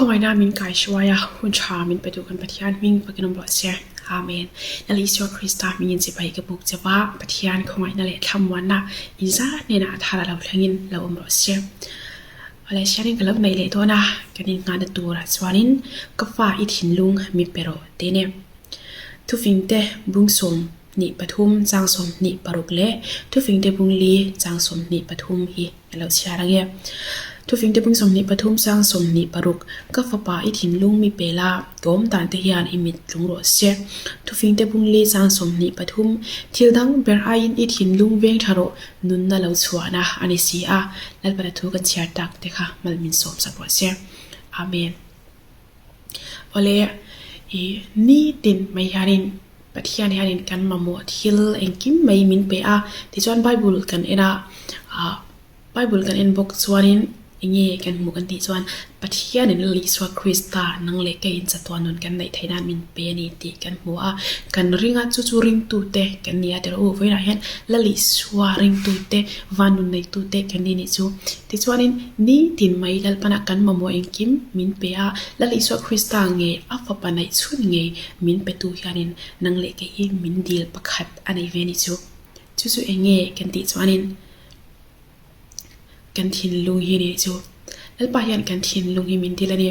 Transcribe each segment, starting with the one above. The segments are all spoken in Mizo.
Khawngaihna min kaihruai a, hun tha min pe duh kan Pathian hming fakin awm rawh se. Amen. Lal Isua Krista hmingin chibai ka buk che va, Pathian khawngaihna leh thlamuanna inzar hnenah a thar a lo thlengin lo awm rawh se. Awle sianin ka lo neih leh dawn a, kan innghahna turah chuanin ka fa i thinlung mi pe rawh tih a ni. Thufingte bung 23 chang 26 leh thufingte bung li chang 23 hi a lo chhiar ang e. Thufingte bung 23 chang 26 Ka fapa i thinlung mi pe la, ka awm dan te hian i mit tlung rawh se. Thufingte bung li chang 23 Thil dang ber aiin i thinlung veng tha rawh, nunna lo chhuahna a ni si a, Lalpana thu kan chhiar tak te kha mal min sawm sak rawh se. Amen. Awle, i nitin mai hianin Pathian hianin kan mamawh thil engkim mai min pe a, tichuan Bible kan en a, ah Bible kan en bawk chuanin enge kan hmuh kan tih chuan Pathianin Lal Isua Krista nang leh keiin chatuan nun kan neih theih nan min pe a ni tih kan hmu a, kan ring a chu chu ringtute kan ni a tirh u vawiinah hian Lal Isua ringtute van nun neitute kan ni nih chu. Tichuanin, nitin mai Lalpana kan mamawh engkim min pe a, Lal Isua Krista nge a fapa neih chhun ngei min petu hianin nang leh kei hi min dil pakhat a nei ve a ni chu. Chu chu eng nge kan tih chuanin kan thinlung hi a ni chu. Lalpa hian kan thinlung hi min dil a ni.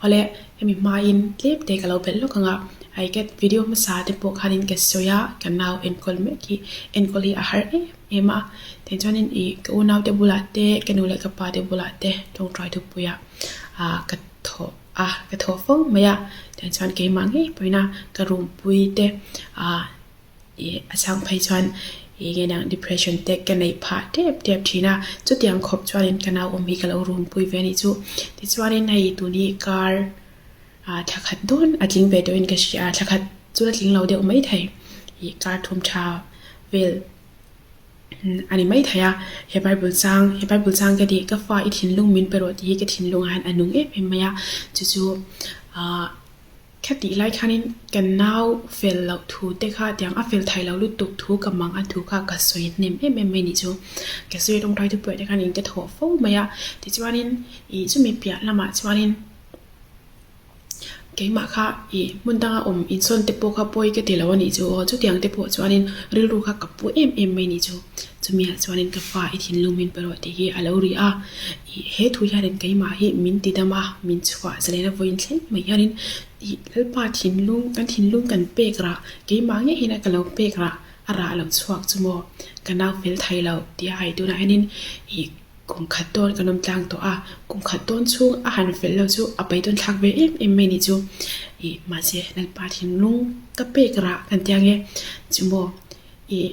Awle, hemi hmain tlem te ka lo belh lawk ang a, I get video hmasa te pawh khanin ka sawi a, ka nau enkawl mek hi enkawl hi a har em. em a, tichuanin ih ka unaute bulah te ka nu leh ka pa te bulah te tawngtai thupuiah ah ka thawh a ka thawh fo mai a tichuan keimah ngei pawhin a ka room pui te ah ih a chang phei chuan ih nge niang depression te ka neih phah tep tep thin a chutiang khawp chuanin ka nau awm hi ka lo room pui ve a nih chu tichuanin hei tun hi kar ah thla khat dawn a tling ve tawhin ka hria a thla khat chu la tling lo deuh maithei ih kar thum tha vel. A ni mai thei a, he Bible chang, he Bible chang ka tih ka fa i thinlung min pe rawh tih hi ka thinlungah hian a nung em em mai a, chu chu ahh khatih lai khanin ka nau fel loh thu te kha tiang a fel thai lo lutuk thu ka mang a thu kha ka sawi hnem em em mai ni chu, ka sawi tawngtai thupuiah te khanin ka thawh fo mai a, tichuanin ih chumi piah lamah chuanin. Keimah kha ih hmun danga awm insawn te pawh kha pawi ka ti lo a nih chu aw, chutiang te pawh chuanin rilru kha ka pu em em mai a nih chu. Chumiah chuanin ka fa i thinlung min pe rawh tih hi a lo ri a, ih he thu hianin keimah hi min ti dam a, min chhuah zalen a vawiin thleng mai hianin ih Lalpa thinlung kan thinlung kan pek rah keimah ngei hian ka lo pek rah a rah lo chhuak chu maw ka nau fel thei lo tih a hai tunah hianin ih Kum khat dawn kan awm tlang tawh a, kum khat dawn chhung a han fel lo chu a beidawn thlak ve em em mai nih chu. Ih mahse Lalpa thinlung ka pek rah kan tia nge chu maw ih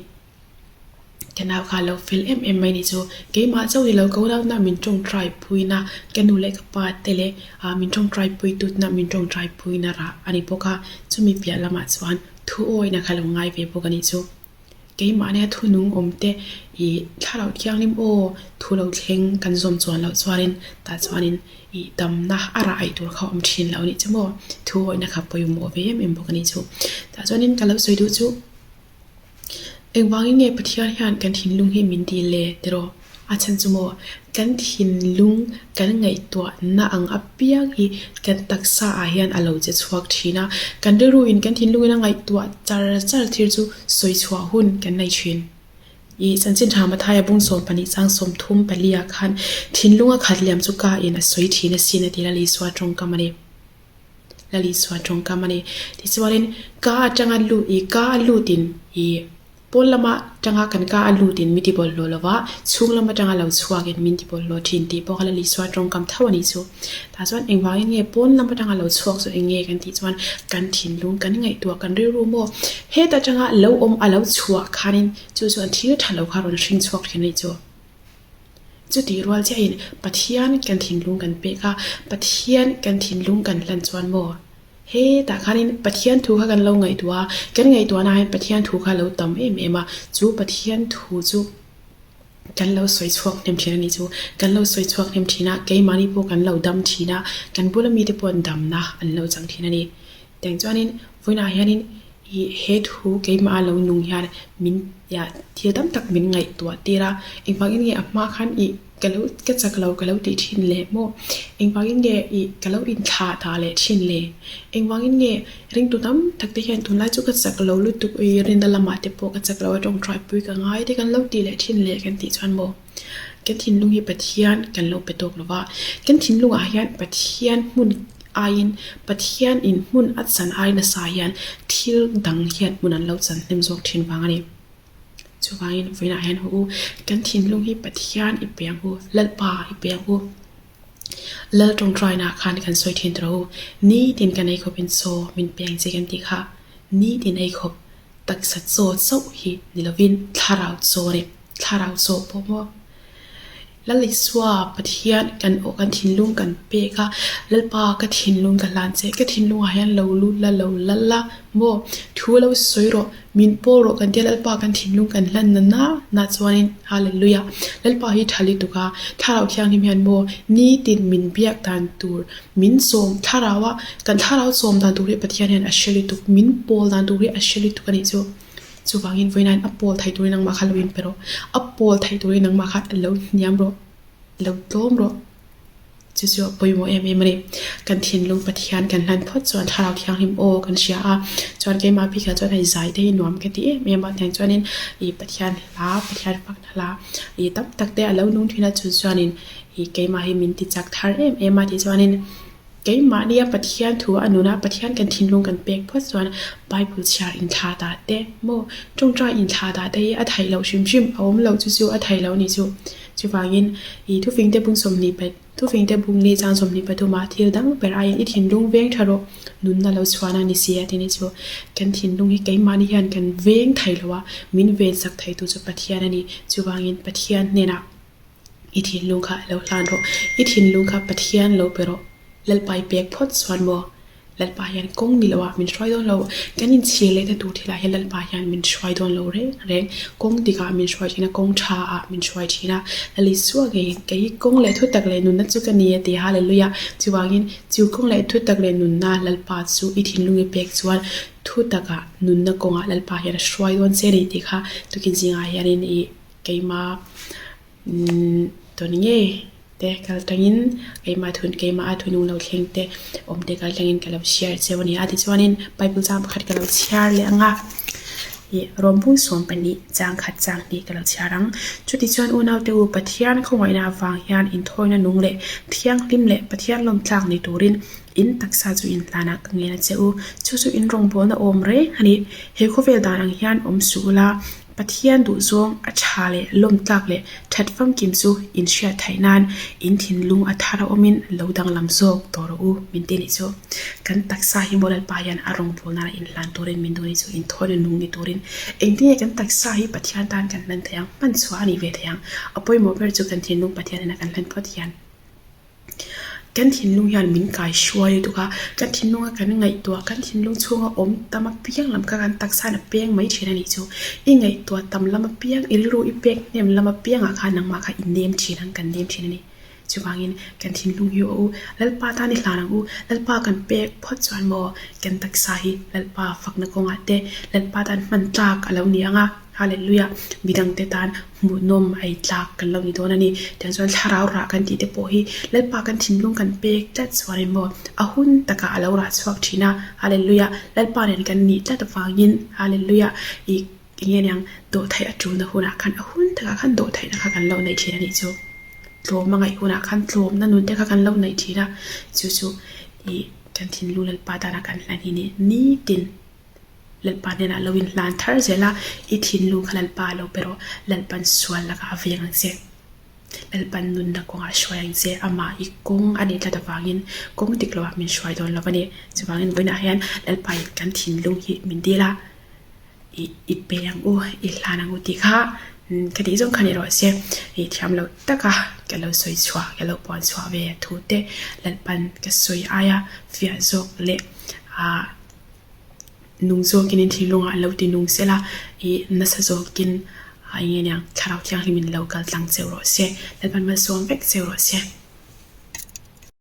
ka nau kha a lo fel em em mai nih chu. Keimah chauh ni lo ka unau min tawngtai puina ka nu leh ka pa te leh ah min tawngtai pui tutna min tawngtai puina rah a ni bawk a, chumi piah lamah chuan thu awina kha lo ngai ve bawk a nih chu. Keimahnia thunung awm te ih thlarau thianghlim aw thu lo thleng kan zawm chuan loh chuanin tah chuanin ih damna a rah aih tur kha a awm thin lo a nih chu maw thu awihna kha pawimawh ve em em bawk a nih chu. Tah chuanin ka lo sawi duh chu engvangin nge Pathian hian kan thinlung hi min dil le tiraw? A chhan chu maw, kan thinlung kan ngaihtuahna ang apiang hi kan taksa ah hian a lo che chhuak thin a, kan rilru in kan thinlung in a ngaihtuah char char thil chu sawi chhuah hun kan nei thin. Ih chanchin tha Mathaia bung 12 chang 34 ah khan thinlung a khat liam chu ka in a sawi thin asin a ti Lal Isua tawngkam a ni. Lal Isua tawngkam a ni. Tichuanin ka atanga lut ih ka a lutin ih. Pawn lama tanga kan ka a lutin mi ti bawlhhlawh lo va, chhung lam atanga lo chhuakin min ti bawlhhlawh thin tih pawh kha Lal Isua tawngkam tho a nih chu. Tah chuan engvangin nge pawn lam atanga lo chhuak chu eng nge kan tih chuan kan thinlung, kan ngaihtuah, kan rilru maw heta tanga lo awm a lo chhuah khanin chu chuan thil tha lo kha rawn hring chhuak thin a nih chu. Chutih rual chiahin Pathian kan thinlung kan pek a, Pathian kan thinlung kan hlan chuan maw? Hetah khanin Pathian thu kha kan lo ngaihtuah a, kan ngaihtuahna hian Pathian thu kha a lo tam em em a, chu Pathian thu chu kan lo sawi chhuak hnem thin a nih chu. Kan lo sawi chhuak hnem thin a, keimahni pawh kan lo dam thin a, kan bula mite pawh an damna an lo chang thin a ni. Tiang chuanin vawiinah hianin ih he thu keimah a lo nung hian min thil tam tak min ngaihtuah tir a, engvangin nge a hma khan ih. Ka lo ka chak lo ka lo tih thin le maw? Engvangin nge ih ka lo inthlah ta leh thin le? Engvangin nge ringtu tam tak te hian tunlai chu ka chak lo lutuk ui rinna lamah te pawh ka chak lo a tawngtai pui ka ngai te kan lo tih leh thin le kan tih chuan maw? Kan thinlung hi Pathian kan lo pe tawk lo va, kan thinlungah hian Pathian hmun aiin Pathian in hmun a chan ai nasa hian thil dang hian hmun an lo chan hnem zawk thin vang a ni. Chuvangin vawiinah hian haw u, kan thinlung hi Pathian i pe ang u, Lalpa i pe ang u. Lal tawngtainaah khan kan sawi thin tawh u, nitin kan ei khawpin chaw min pe ang che kan tih kha, nitin ei khawp taksa chaw chauh hi ni lovin thlarau chaw a ni, thlarau chaw pawh maw? Lal Isua Pathian kan aw kan thinlung kan pek a, Lalpa ka thinlung ka hlan che, ka thinlungah hian lo lut la lo lal la maw? Thu lo sawi rawh, min pawl rawh kan tia Lalpa kan thinlung kan hlan na na na chuanin Hallelujah Lalpa hi tha lutuk a, Thlarau Thianghlim hian maw nitin min biak dan tur min sawm thlarau a, kan thlarau sawm dan tur hi Pathian hian a hre lutuk, min pawl dan tur hi a hre lutuk a nih chu. Chuvangin vawiinain a pawl theih turin nangmah kha lo inpe rawh. A pawl theih turin nangmah kha lo hniam rawh, lo tlawm rawh. Chu chu a pawimawh em em a ni. Kan thinlung Pathian kan hlan phawt chuan Thlarau Thianghlim aw kan hria a, chuan keimah bikah chuan hei zai te hi nuam ka ti em em a, tiang chuanin ih Pathian hla, Pathian fakna hla ih tam tak te a lo nung thin a, chu chuanin ih keimah hi min ti chak thar em em a tichuanin Keimahnia Pathian thu a nuna Pathian kan thinlung kan pek phawt chuan Bible chhiar inthla dah te maw tawngtai inthla dah te hi a theih loh hrim hrim a awm loh chu chu a theih loh a nih chu. Chuvangin i thufingte bung 20 pa thufingte bung ni chang 23 ah thil dang ber aiin i thinlung veng tha rawh nunna lo chhuahna ni si a ti ni chu. Kan thinlung hi keimahni hian kan veng thei lo a, min vensak theitu chu Pathian a ni. Chuvangin Pathian hnenah. I thinlung kha lo hlan rawh. I thinlung kha Pathian lo pe rawh. Lalpa i pek phawt chuan maw? Lalpa hian kawng ni loah min hruai dawn lo. Kan inchhir lehna tur thilah hian Lalpa hian min hruai dawn lo reng reng. Kawng dikah min hruai thin a, kawng tha ah min hruai thin a. Lal Isua ngeiin kei hi kawng leh thutak leh nunna chu ka ni a ti. Hallelujah! Chuvangin chu kawng leh thutak leh nunna Lalpa chu i thinlung i pek chuan thutakah nunna kawngah Lalpa hian a hruai dawn che a ni tih kha tukin zingah hianin i Keima tawn ngei te kal tangin keima thun keima a thunung lo thleng te awm te kal tangin ka lo chhiar cheu a ni a tichuanin bible chang pakhat ka lo chhiar leh ang a ih rawmbung 12 chang khat chang hnih ka lo chhiar ang chutichuan unaute u Pathian khawngaihna avang hian inthawina nung leh thianghlim leh Pathian lawmtlak ni turin in taksa chu inhlanah ka ngen a che u chu chu in rawngbawlna awm reng a ni he khawvel dan ang hian awm suh ula. Pathian duhzawng a tha leh lawmtlak leh that famkim chu in hriat theih nan in thinlung a thar a awmin lo danglam zawk tawh rawh u min ti nih chu. Kan taksa hi maw Lalpa hian a rawngbâwl nana inhlan turin min duh nih chu inthawina nung ni turin engtin nge kan taksa hi Pathian tan kan hlan thei ang, hman chhuah a nih ve thei ang. A pawimawh ber chu kan thinlung Pathian hnena kan hlan phawt hian. Kan thinlung hian min kai hruai lutuk a, kan thinlunga kan ngaihtuah, kan thinlung chhunga awm tam apiang lam kha kan taksa in a peng mai thin a nih chu. I ngaihtuah tam lam apiang, i rilru i pek hnem lam apiangah khan nangmah kha i nem thin ang, kan nem thin a ni. Chuvangin kan thinlung hi aw u, Lalpa tan i hlan ang u, Lalpa kan pek phawt chuan maw kan taksa hi Lalpa fakna kawngah te Lalpa tan hman tlak a lo ni ang a. Hallelujah! Midangte tan hmuhnawm ei tlak kan lo ni dawn a ni. Tiang chuan thlarau rah kan tih te pawh hi Lalpa kan thinlung kan pek tlat chuan emaw a hun takah a lo rah chhuak thin a. Hallelujah! Lalpa nen kan nih tlat avangin Hallelujah! Ih eng nge niang dawhtheih a tulna hunah khan a hun takah khan dawhtheihna kha kan lo neih thin a nih chu. Tlawm a ngaih hunah khan tlawmna nun te kha kan lo neih thin a. Chu chu ih kan thinlung Lalpa tana kan hlan hi ni nitin. Lalpa hnenah lo inhlan thar zel a, i thinlung kha Lalpa a lo pe rawh. Lalpan sual lakah a veng ang che. Lalpan nunna kawngah a hruai ang che. Amah i kawng a nih tlat avangin kawng dik loah min hruai dawn lo a ni. Chuvangin vawiinah hian Lalpa in kan thinlung hi min dil a, i i pe ang u, i hlan ang u tih kha ka tih zawng kha ni rawh se. I thiam lo taka ka lo sawi chhuah, ka lo puan chhuah ve thu te Lalpan ka sawi aia fiah zawk leh ah Nung zawkin in thinlungah lo ti nung sela, ih nasa zawkin eng nge niang Thlarau Thianghlim in lo kal tlang cheu rawh se, Lalpan malsawm vek cheu rawh se.